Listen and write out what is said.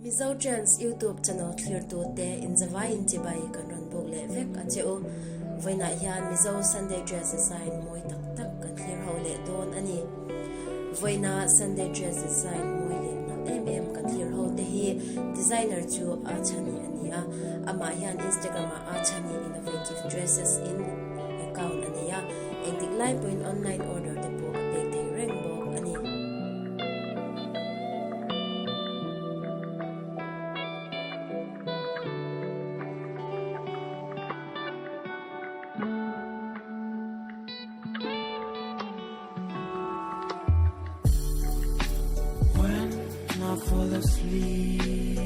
Mizo Trends YouTube channel thlirtute inzavai inchibai kan rawn buk leh vek a che u. Vawiinah hian Mizo Sunday Dress Design mawi tak tak kan thlir ho leh dawn a ni. Vawiina Sunday Dress Design mawi leh nalh em em kan thlir ho te hi designer chu Achhani a ni a, amah hian Instagram ah Achhani Innovative Dresses in account a nei a, engtik lai pawhin online order te pawh a pek thei reng bawk a ni. When I fall asleep.